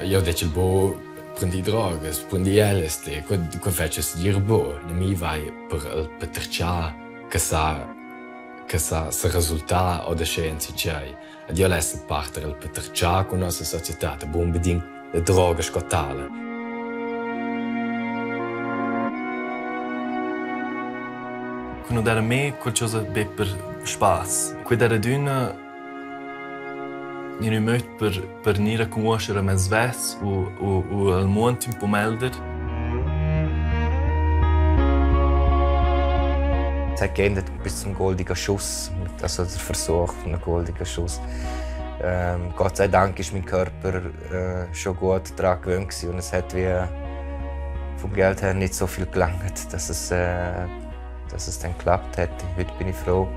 Jeu detgel buc prender drogas, prender LSD, quei fetschel segir buc. A mi vai per el patertgar che sa che sa seresultar oder sche enzatgei. Ed jeu lessel parter el patertgar cun nossa societad e buc unbedingt la droga sco tala. Cu nu d'eira mê qualchosa be per spass. Quai d'eira adüna in ün möd per per gnir a cugnuoscher a me svess u u u al muond ün po melder. Es hat geändert bis zum goldigen Schuss, also der Versuch von einem goldigen Schuss. Gott sei Dank ist mein Körper schon gut daran gewöhnt gewesen und es hat wie vom Geld her nicht so viel gelangt, dass es dann geklappt hat. Heute bin ich froh.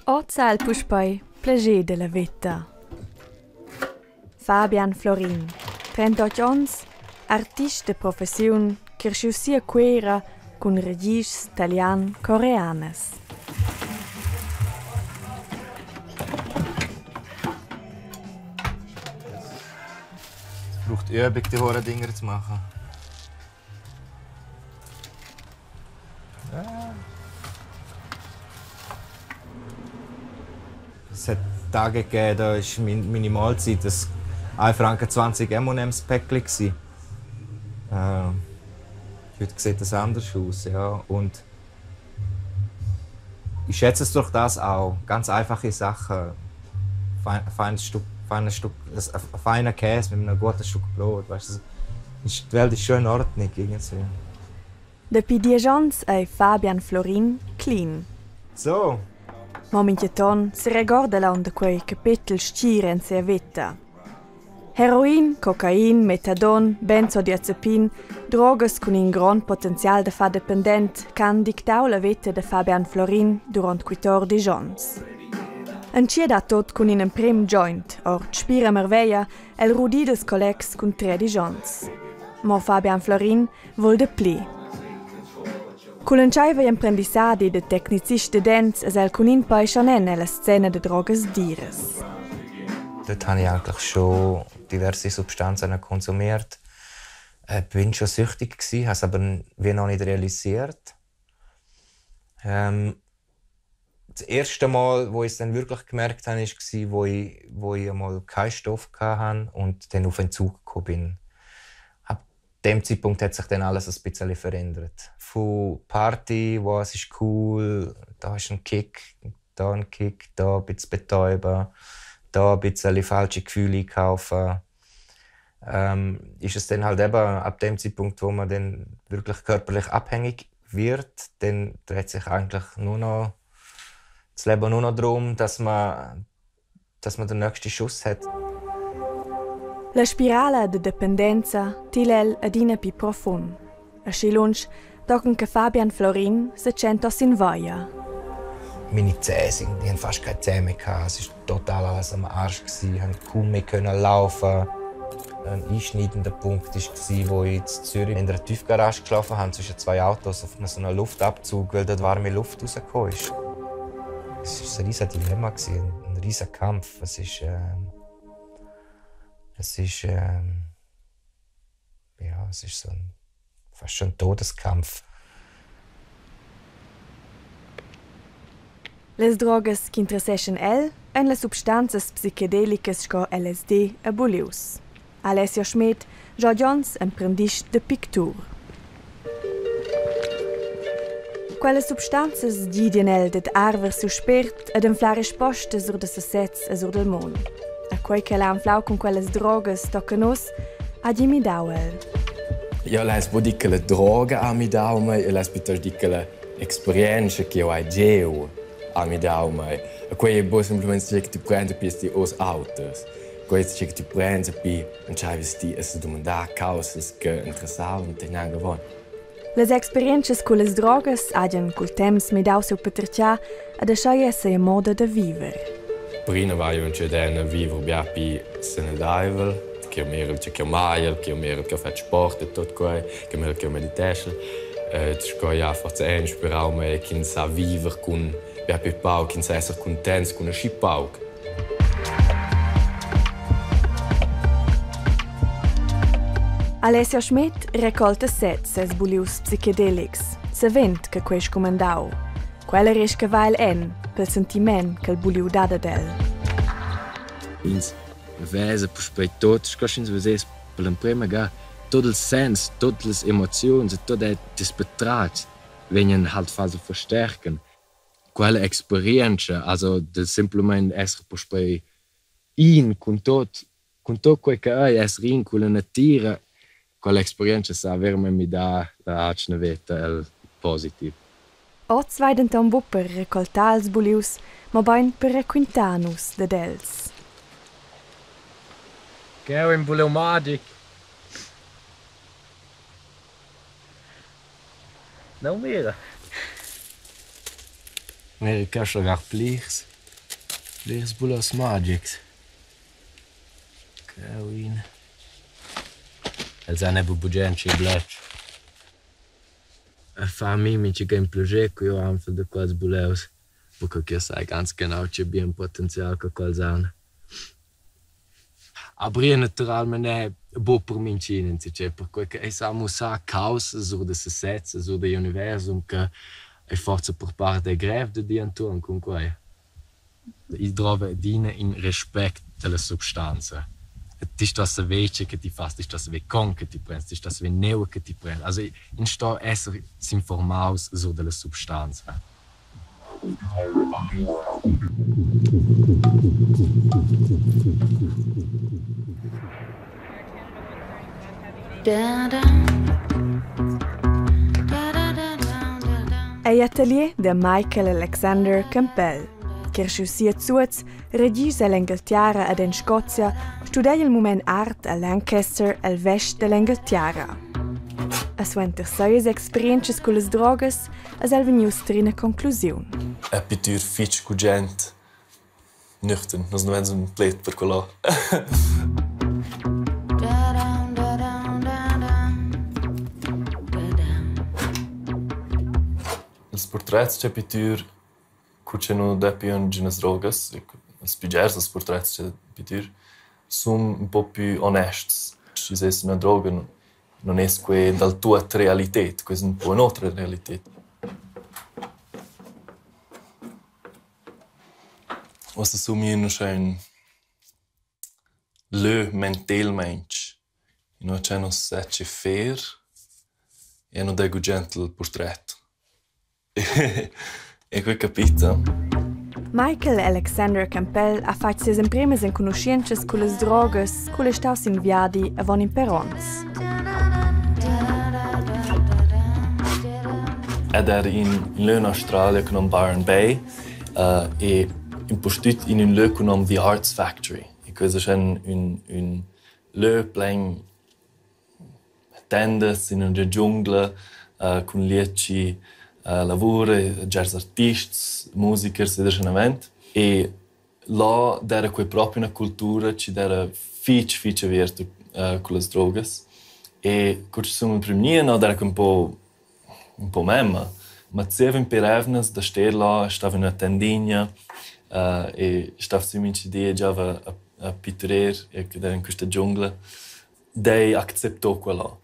Oz ha el puspei plascher dalla veta. Fabian Florin, 38 onns, artist da professiun, creschius si a Cuera cun ragischs talian-coreanas. Es braucht Übung, die huere Dinger zu machen. Ja. Es hat Tage gegeben, da war meine Mahlzeit das 1 Franken 20 M&M's Päckchen. Heute sieht das anders aus, ja. Und ich schätze es durch das auch. Ganz einfache Sachen. Fein, feines Stück, feines Stück, ein feiner Käse mit einem guten Stück Brot. Weißt du, die Welt ist schon in Ordnung irgendwie. Dapi diesch onns ei Fabian Florin clean. So. Mo mintgaton seregorda el aunc da quei capetel stgir en sia veta. Heroin, cocain, metadon, benzodiazepin, drogas cun in grond potenzial da far dependent che han dictau la veta da Fabian Florin duront quittordisch onns. Entschiet ha tut cun in emprem joint ord spira marveglia el rudi dils collegs cun tredisch onns. Mo Fabian Florin vul dapli. Cul entscheiver igl emprendissadi da tecnicist da dents es el cun in pei schon en ella scena da drogas diras. Dort habe ich eigentlich schon diverse Substanzen konsumiert. Bin schon süchtig gewesen, habe es aber wie noch nicht realisiert. Das erste Mal, wo ich es dann wirklich gemerkt habe, war, wo ich einmal keinen Stoff hatte und dann auf Entzug gekommen bin. Ab dem Zeitpunkt hat sich dann alles ein bisschen verändert. Von Party, wow, es ist cool, da ist ein Kick, da ein Kick, da ein bisschen betäuben, da ein bisschen falsche Gefühle kaufen. Ist es dann halt eben ab dem Zeitpunkt, wo man dann wirklich körperlich abhängig wird, dann dreht sich eigentlich nur noch das Leben nur noch darum, dass man den nächsten Schuss hat. La spirala da dependenza tila el adina pli profund. Aschi lunsch tochen che Fabian Florin setschenta sin vaia. Meine Zähne sind, die haben fast keine Zähne mehr gehabt. Es war total alles am Arsch gewesen. Ich konnte kaum mehr können laufen. Ein einschneidender Punkt war, wo ich in Zürich in einer Tiefgarage geschlafen habe, zwischen zwei Autos auf so einem Luftabzug, weil dort warme Luft rausgekommen ist. Es war ein riesiges Dilemma, ein riesiger Kampf. Es ist, ja, es ist so ein, fast schon ein Todeskampf. Las drogas ch'interesseschan el ein las substanzas psichedelicas sco LSD e bulius. Alessio Schmed, già onns emprendist da pictur. Quellas substanzas gidien el dad arver siu spert ed anflar rispostas sur da sesez e sur dal mund. A quei ch'el ha anflau cun quellas drogas tochen uss, hagi midau el. Io less buc dir che la droga ha midau mei, io less piuttosto dir che la experienza che io hai giu ha midau mei. E quei è buc semplamein che ti prendi epi ti oz auters. Quei è che ti prendi epi entscheives ti a se domandar causas che interessavan te gnanc avon. Las experientschas cullas drogas hagian cul temps midau siu patertgar ed aschia sia moda da viver. Prima vai io en a viver bia pli sanadeivel, che mirel che maiel, che mirel che fetsch sport e tot quei, che mirel che mediteschel. Sco ja forse è inspirau me ch'ins sa viver cun bia più pauc, ch'ins sa esser cuntents cun aschi pauc. Alessia Schmidt raccolta sez ses bulius psichedelics, savend che quei scumandau. Quella resca va el en, pel sentiment ch'el buliu dat ad el. Ins vesa puspei tot, sco sch'ins vesess per l'emprema ga tot ils senns, tot las emoziuns e tot ils patratgs vegnan halt fast a verstärken. Quella experientscha, also de simpelmein esser puspei in cun tot quei che ei, esser in cun la natira, quella experientscha sa verament midar la atgna veta el positiv. Oz vai denton buc per raccoltar ils bulius, mobein per raquintar nus dad els. Cheu in buliu magic. Neu mira. Mira cheu schagar plirs, plirs bulius magics. Cheu in. Els han era bugen schi bletsch. E fa a mi mintga in plascher cu jeu anfel da quels bulius, buca ch'jeu sai ganz genau tgei bien potenzial che quels han. Aber io naturalmein è buc per mintgin enzatgei, perquei che ei sa mussar caussas sur da sesez e sur digl universum che ei forsa per part è grev da dir entuorn cun quei. I drova adina in respect dalla substanza. Ti stos saver tgei che ti fas, ti stos saver con che ti prens, ti stos saver nua che ti prens. Also ins sto esser s'informaus sur dalla substanza. Ei atelier da Michael Alexander Campbell, creschius si a Zuoz, regius ell'Engaltiara ed en Scozia, studegia il mument art a Lancaster el vest dall'Engaltiara. E suenter sias experientschas cullas drogas es el vegnius tar ina conclusiun. E pittur fitg gugent nüchtern, nus non vens ün pled per quello. Ils purtrets cha pittur cu cha nu dapi üngünas drogas, ils pü bgers dals purtrets cha pittur sun ün po pü onests. Schi s'es üna droga non es que dal tuot realited, que es ün po ün'otra realited. Uossa sun mi uschè ün lö mentelmaing, inua cha nu sa che fer e nu dà gugent il purtret. E quei capita. Michael Alexander Campell ha fatg sias empremas enconuschientschas cullas drogas cul ei staus sin viadi avon in per onns. Ed er in lö in Australia cun nom Byron Bay e impustüt in ün lö cun nom The Arts Factory. E quist es ün ün ün lö plain tendas in üna giungla cun lieci lavur e bgers artists, musichers ed aschunavent. E là d'eira quai propi üna cultura chi d'eira fich fich avierta cullas drogas. E cur chi sun prüm gnü no d'eira que ün po ün po memma. Ma zieva ün pêr eivnas da ster là stava üna tendigna e stava sü mincha di e giaiva a a pitturer e que d'eira in quista giungla. Dei accepto quella.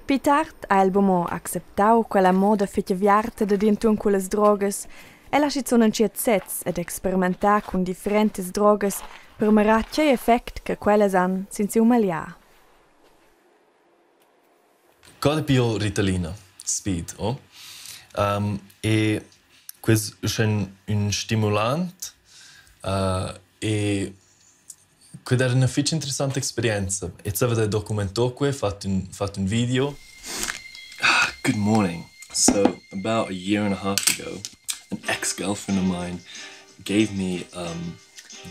Pli tard ha el buca mo acceptau quella moda fetg aviarta dad ir entuorn cullas drogas, el ha schizun entschiet sez ad experimentar cun differentas drogas per mirar tgei effect che quellas han sin siu magliar. Cosa più Ritalina, speed, oh? E quest è ün stimulant e Quella era üna fich interessanta experienza. E zieva d'haver documentò que, fat ün fat ün video. Good morning. So about a year and a half ago, an ex-girlfriend of mine gave me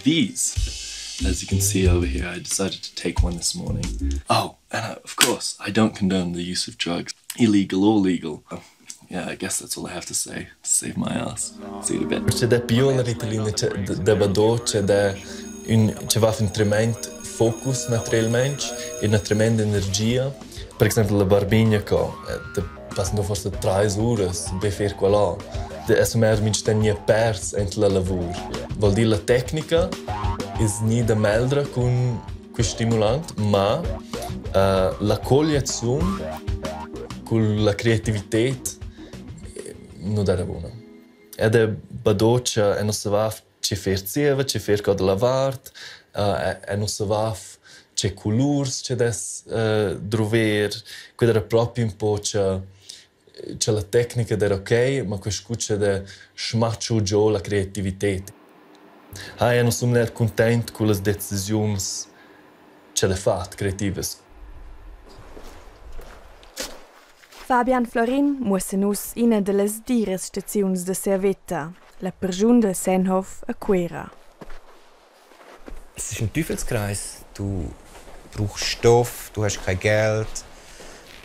these. As you can see over here, I decided to take one this morning. Oh, and of course, I don't condone the use of drugs. Illegal or legal. Yeah, I guess that's all I have to say to save my ass. See you in a bit. C'è da più una Ritalina da Badò, c'è da ün che va ün tremend focus naturalmente e una tremenda energia. Per exempel la barbigna co, da passano forse 3 uras be fer quella. Es mehr minch gnir pers ent la lavur. Vuol dir la tecnica es gnida meglra cun quist stimulant, ma la colliaziun cun la creativited nu era buna. Ed è badò cha e non saveva che fer zieva, che fer co da la vart, e non saveva che colurs che dess druver. Quella era proprio un po' che la tecnica era ok, ma quest scu da schmacho giò la creativited. Ah, eu non sun eir cuntaint cun las decisiuns ch'el ha fat creativas. Fabian Florin muossa nus ina dallas diras staziuns da sia veta, la perschun del Sennhof a Cuera. Es ist ein Teufelskreis. Du brauchst Stoff, du hast kein Geld.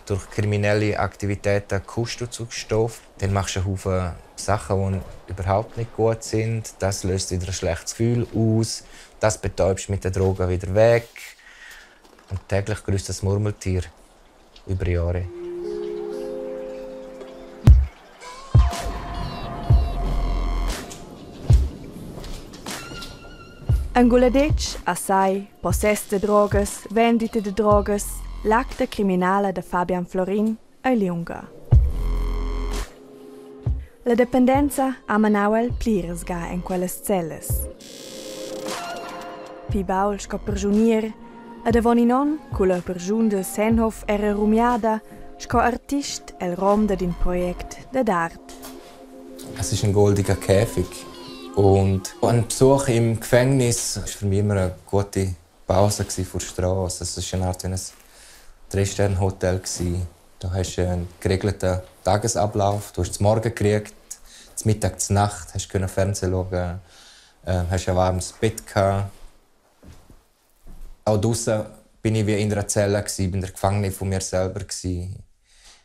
Durch kriminelle Aktivitäten kommst du zu Stoff. Dann machst du einen Haufen Sachen, die überhaupt nicht gut sind. Das löst wieder ein schlechtes Gefühl aus. Das betäubst mit den Drogen wieder weg. Und täglich grüßt das Murmeltier über Jahre. Enguladetsch, assai, possess de drogas, vendita de drogas, l'acta criminala da Fabian Florin ei liunga. La dependenza ha manau el pliras ga en quellas cellas. Pli baul sco perschunier, ed avon in onn, cu la perschun del Sennhof era rumiada, sco artist el rom dad in project dad art. Es ist ein goldiger Käfig. Und ein Besuch im Gefängnis war für mich immer eine gute Pause vor der Straße. Es war eine Art wie ein Drei-Sterne-Hotel. Da hast du einen geregelten Tagesablauf. Du hast zum Morgen gekriegt, zum Mittag, zur Nacht, hast können Fernsehen schauen, hast ein warmes Bett gehabt. Auch draussen bin ich wie in einer Zelle gsi, bin der Gefangene von mir selber gsi.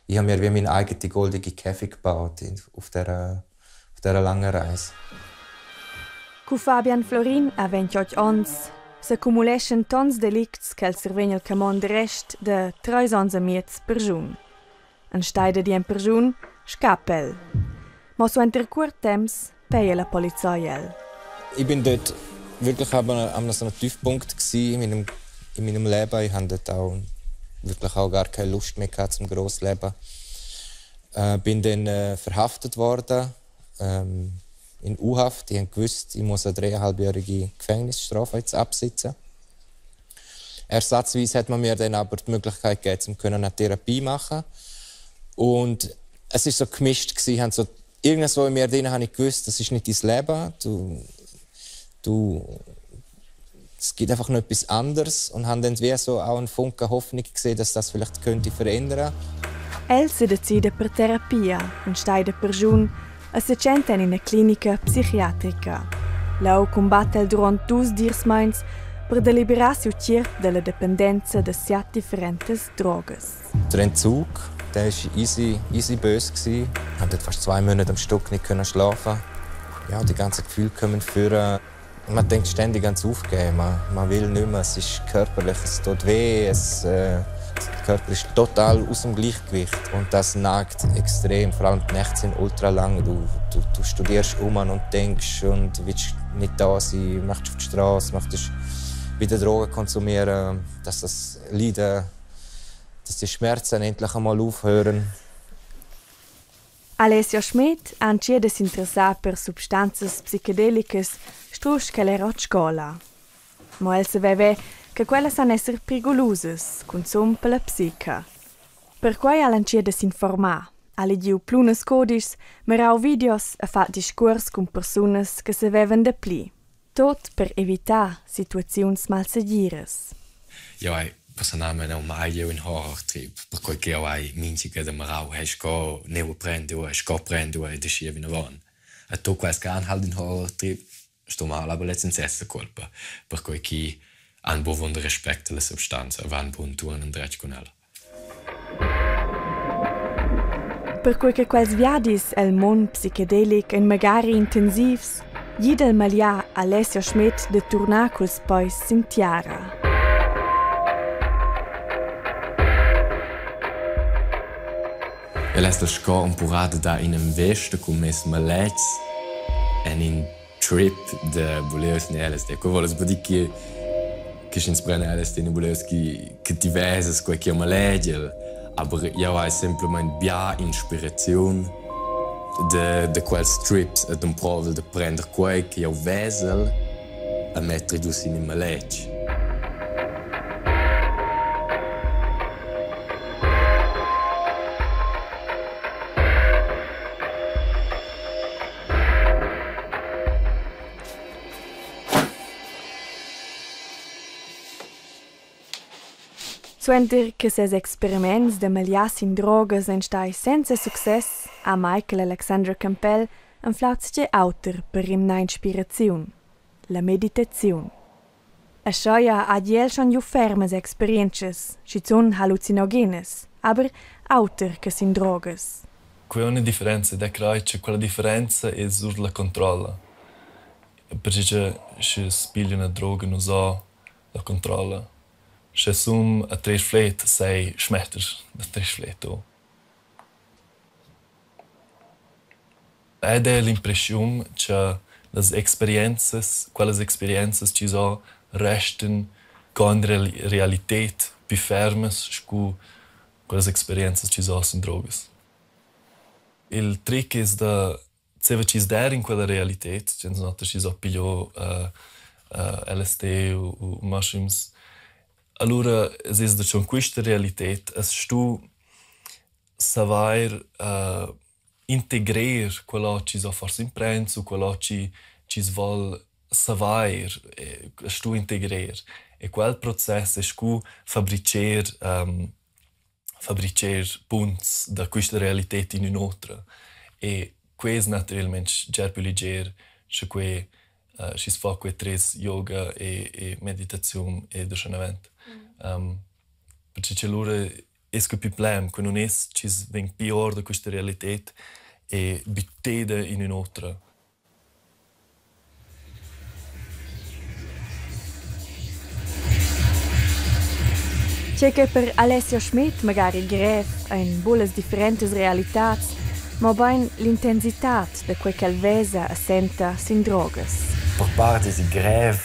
Ich habe mir wie meinen eigenen goldenen Käfig gebaut auf dieser langen Reise. Cu Fabian Florin ha 28 onns, s'accumuleschan tons delicts ch'el survegn il camond d'arrest de 3 onns e miez perschun. Enstagl dad ir en perschun, scappa el. Mo suenter cuort temps peia la polizia el. Ich bin dort wirklich an so einem Tiefpunkt in meinem Leben. Ich hatte dort auch wirklich auch gar keine Lust mehr gehabt zum Grossleben. Bin dann verhaftet worden in U-Haft. Ich habe gewusst, ich muss eine 3,5-jährige Gefängnisstrafe jetzt absitzen. Ersatzweise hat man mir dann aber die Möglichkeit gegeben, um eine Therapie zu machen. Und es ist so gemischt gewesen. Ich habe so irgendwo in mir drin habe ich gewusst, das ist nicht dein Leben. Du, es gibt einfach noch etwas anderes und habe dann wie so auch einen Funken Hoffnung gesehen, dass das vielleicht könnte verändern. El se decide per terapia, enstagl da perschun, e setschenta en ina clinica psichiatrica. Leu cumbatta el duront 2 dirs meins per deliberar siu tgierp dalla dependenza da siat differentas drogas. Der Entzug, der war easy, easy böse gewesen. Ich konnte fast 2 Monate am Stück nicht schlafen. Ja, die ganzen Gefühle kommen führen. Man denkt ständig ans Aufgeben. Man will nicht mehr. Es ist körperlich, es tut weh. Der Körper ist total aus dem Gleichgewicht. Und das nagt extrem. Vor allem die Nächte sind ultra lang. Du studierst um und denkst und willst nicht da sein, möchtest auf die Straße, möchtest wieder Drogen konsumieren, dass das Leiden, dass die Schmerzen endlich einmal aufhören. Alessio Schmidt ha entschiet da s'interessar per substanzas psichedelicas strusch ch'el era a scola. Mo el saveva che quellas san esser prigulusas, cunzun per la psica. Perquei ha el entschiet da s'informar, ha legiu plunas codischs, mirau videos e fatg discuors cun persunas che savevan dapli. Tot per evitar situaziuns malsegiras. Jeu hai personalmein aunc mai giu in horror-trip, perquei che jeu hai mintga da mirau, hey, sco neu prendiu, sco prendiu ed aschia vinavon. E tut quels che han halt in horror-trip, sto mal, aber lez sez la colpa, perquei che han buc avunda respect alla substanza, van buc entuorn endretg cun ella. Perquei che quels viadis el mund psichedelic ein magari intensivs, gida il magliar Alessio Schmed de turnar culs peis sin tiara. El es sco empurada da in investa cun mes maletgs en in trip de buleus ne LSD. Co volas dir che che sch'ins prende LSD ne buleus che ti veses quei che malegel, aber jau hai semplamein bia inspiraziun de quels trips ed emprovel de prender quei che jau vesel e metter giu sin in maletg. Suenter che ses experiments da magliar sin drogas ein stai senza success, ha Michael Alexander Campell anflau zatgei auter per rimnar inspiraziun: la meditaziun. Aschia hagi el schon giu fermas experientschas, schizun hallucinogenas, aber auter che sin drogas. Quella è una differenza ed è crai che quella differenza è sur la controlla. Perché se spiglia una droga non so la controlla. Se sum a tres flet sei schmetter da tres flet o. Ed è l'impressiun che las experienzas, quelles experienzas ci so resten con realität più fermes scu quelles experienzas ci so sin drogas. Il trick es da seva chi's der in quella realität, cioè notter chi so pigliò LSD o mushrooms. Allura es es da schon quista realität, es stu savair integrer quello chi so forse imprends o quello chi chi's vol savair, es stu integrer. E quel process es scu fabricer punts da quista realität in ün'otra. E que es natüralmaing già plü liger, sche que schi's fa que tres yoga e meditaziun e daschanavent. Perche che lura es que plü plem, que nun es chi's vegn pi our da quista realität e bütteda in ün'otra. Tgei che per Alessio Schmidt magari grev ein buc las differentas realitads, mobein l'intensitad da quei ch'el vesa e senta sin drogas. Per part es grev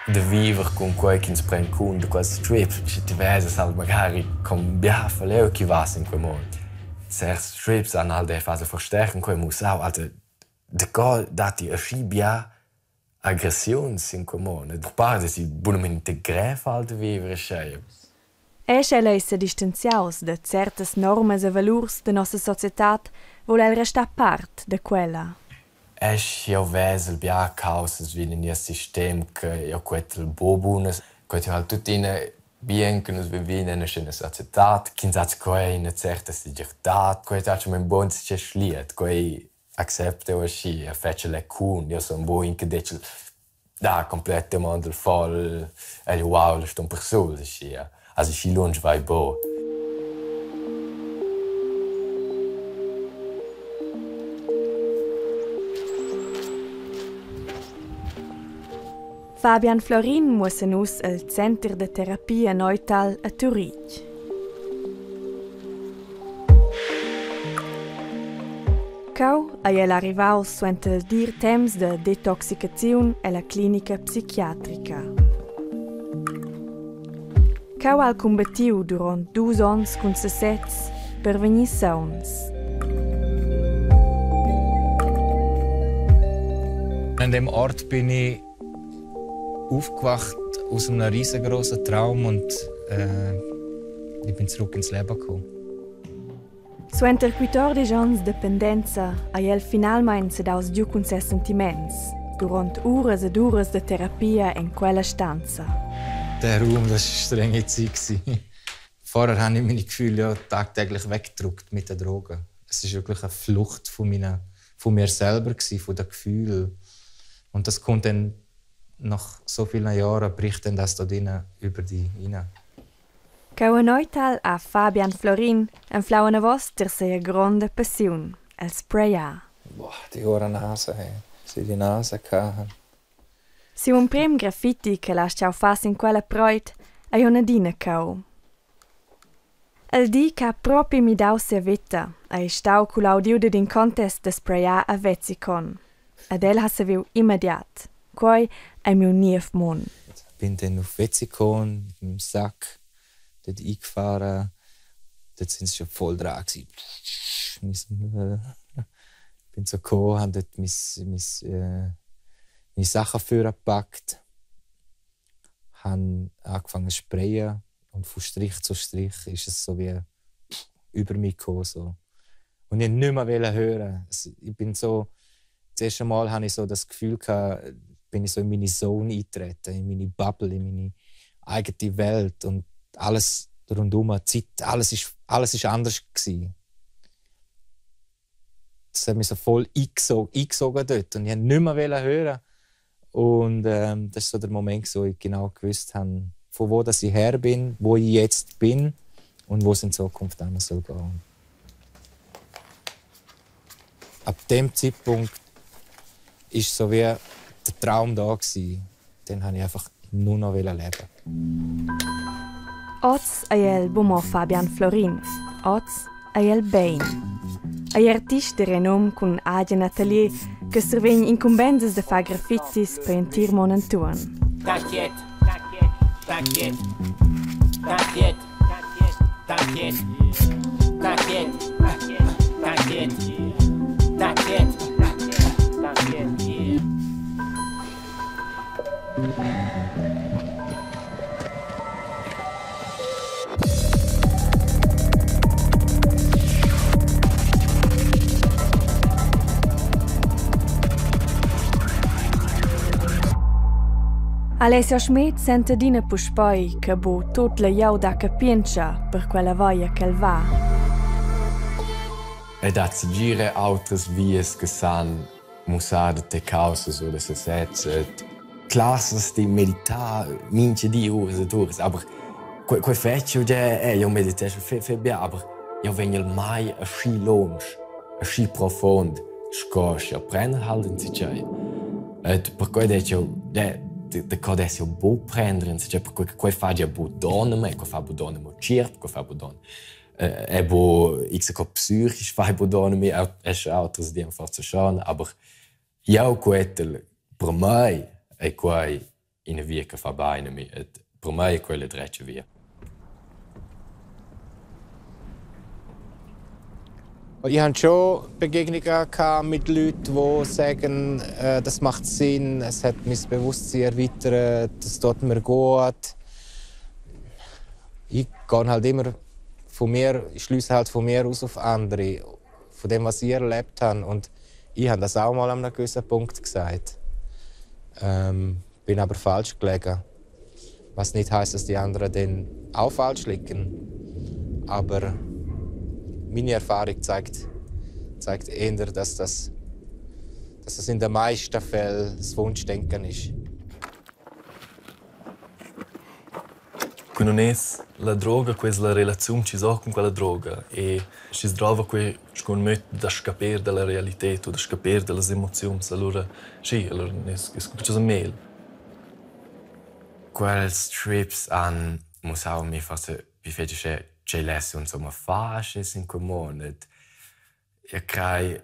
de viver cun quei ch'ins pren cun de quels trips, sche ti vesas halt magari con bia faleu chi vas in quei mond. Certs trips han halt e fase verstärken quei mussau, also de co datti aschi bia aggressiuns in quei mond. Per part es bunamente grev halt de viver aschia. Era sch'el ei sedistanziaus da certas normas e valurs da nossa societad, vul el restar part da quella. Esch jau vesel bia causas vi in nies sistem che jau quetel bo bunas, quei halt tuttina bien che nus vivin in una societad, ch'ins hat quei una certa segirtad, quei hat schon ein bon sich schliet, quei accepte aschi, fece le cun, io son bo in che decel da completamente voll, el wow, sto persul aschi. Also schi lunsch vai bo. Fabian Florin muossa nus el center de terapia Neutal a Turitg. Cau ei el arrivaus suenter il dir temps de detoxicaziun ella clinica psichiatrica. Cau ha el cumbattiu duront dus onns cun sesez per vegnir sauns. An dem Ort bin ich aufgewacht aus einem riesengroßen Traum und ich bin zurück ins Leben gekommen. Suenter 14 onns dependenza ei el finalmein sedaus giu cun ses sentiments, duront uras ed uras de terapia en quella stanza. Der Raum, das war strenge Zeit. Vorher habe ich meine Gefühle ja tagtäglich weggedrückt mit den Drogen. Es war wirklich eine Flucht von mir selber, von den Gefühlen. Und das kommt dann nach so vielen Jahren, bricht dann das da drinnen über dich rein. Cheu a Neutal ha Fabian Florin anflau anavos tier sia gronda passiun, el sprayar. Boah, die hure Nase, hey. Sie die Nase gehabt. Siu emprem graffiti ch'el ha astgau far sin quella preit ei aunc adina cheu. El di che ha propi midau sia veta, ei stau cu l'ha udiu dad in contest da sprayar a Wetzikon. Ed el ha saviu immediat: Quei ei miu niev mund. Bin dann auf Wetzikon mit meinem Sack dort eingefahren. Dort sind sie schon voll dran gewesen. Bin so gekommen, habe dort meine Sachen vorgepackt, habe angefangen zu sprayen und von Strich zu Strich ist es so wie über mich gekommen. So. Und ich wollte nicht mehr hören. Ich bin so, das erste Mal hatte ich so das Gefühl, gehabt, bin ich so in meine Zone eingetreten, in meine Bubble, in meine eigene Welt. Und alles rundum, die Zeit, alles ist anders gewesen. Das hat mich so voll eingesogen dort. Und ich wollte nicht mehr hören. Und das war so der Moment, wo ich genau gewusst habe, von wo dass ich her bin, wo ich jetzt bin und wo es in Zukunft hin soll gehen. Ab dem Zeitpunkt war so wie der Traum da gewesen. Dann wollte ich einfach nur noch leben. Oz ei el buc mo Fabian Florin. Oz ei el bein. Ei artist de renum cun agen atelier che survegn incumbensas da far graffitis per entir mund entuorn. T'inquiète, t'inquiète, t'inquiète, t'inquiète, t'inquiète, t'inquiète, t'inquiète, t'inquiète. Alessio Schmed senta adina puspei che bu tut la glieud ha capientscha per quella via ch'el va. E dat segir autras vias che san mussar da te caussas oder sesez. Classas di meditar mincha di uras ed uras, aber quei fetsch jeu gia, jeu mediteschel fetg fetg bia, aber jeu vegnel mai aschi lunsch, aschi profund sco sch'jeu prendel halt enzatgei. Ed perquei detg jeu, da co dess jeu buc prender enzatgei, perquei che quei fa gia buc donn a mei, quei fa buc donn a miu tgierp, quei fa buc donn è bu x co psychisch fai buc donn a mi, escha auters dian forsa schon, aber jau quetel per mei ei quei ina via che fa bein a mi ed per mei ei quella dretga via. Ich hatte schon Begegnungen mit Leuten, die sagen, das macht Sinn, es hat mein Bewusstsein erweitert, es tut mir gut. Ich gehe halt immer von mir, ich schliesse halt von mir aus auf andere, von dem, was ich erlebt habe. Und ich habe das auch mal an einem gewissen Punkt gesagt. Bin aber falsch gelegen. Was nicht heisst, dass die anderen dann auch falsch liegen. Aber meine Erfahrung zeigt eher, dass das in den meisten Fällen das Wunschdenken ist. Quei non es la droga, quei es la relaziun chi s'ho cun quella droga e schi's drova quei sco ün möd da scaper da la realited o da scaper da las emoziuns, alura schi, alura es es qualchosa mel. Quels trips han mussau a mi forsa pli fetg uschè tgei less jeu insumma far schi in quei mund. Ed jeu crei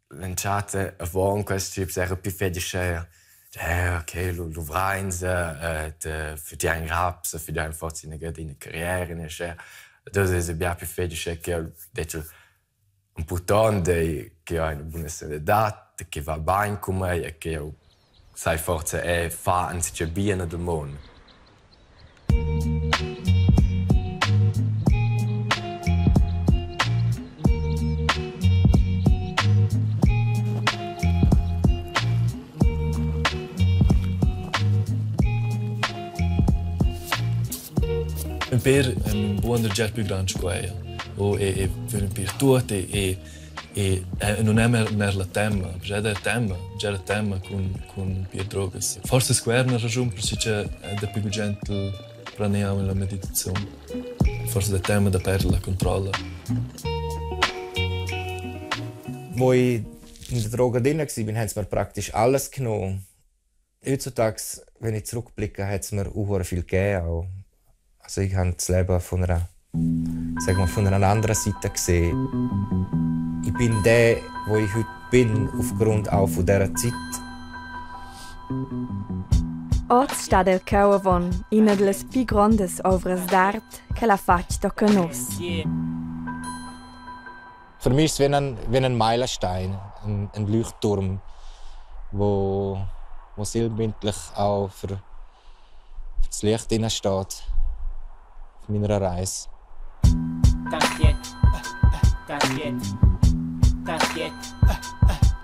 l'entschatta avon quels trips era pli fetg uschè ok, lu luvrein ed fadian raps e fadian forsa ina ina carriera ni aschia. Ed uss eisi bia pli fetg uschè ch'jeu detg impurtont ei che jeu hai ina buna sanadad, che va bein cun mei e che jeu sai forsa era far enzatgei bien el mund. Ün pêr ün buonder già plü grand sco eir. O e vögl ün pêr tuot e nun è mer la temma, già der temma, già la temma cun pier drogas. Forsa es quella üna raschun perche cha daplü gugent planeau la meditaziun. Forsa la tema da perder la controlla. Wo ich in der Droge drin war, haben sie mir praktisch alles genommen. Heutzutage, wenn ich zurückblicke, hat es mir auch viel gegeben. Auch. Also ich habe das Leben von einer, sagen wir, von einer anderen Seite gesehen. Ich bin der, wo ich heute bin, aufgrund auch von dieser Zeit. Oz stat el cheu avon ina dallas pli grondas ovras d'art ch'el ha fatg tochen uss. Für mich ist es wie ein Meilenstein, ein Leuchtturm, wo sinnbildlich auch für das Licht steht auf meiner Reise. T'inquiète, t'inquiète, t'inquiète,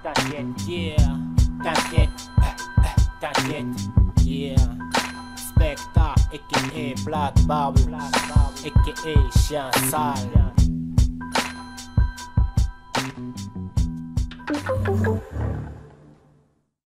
t'inquiète, yeah. T'inquiète, t'inquiète, yeah. Specta, aka Black Babu, aka Chien Sale.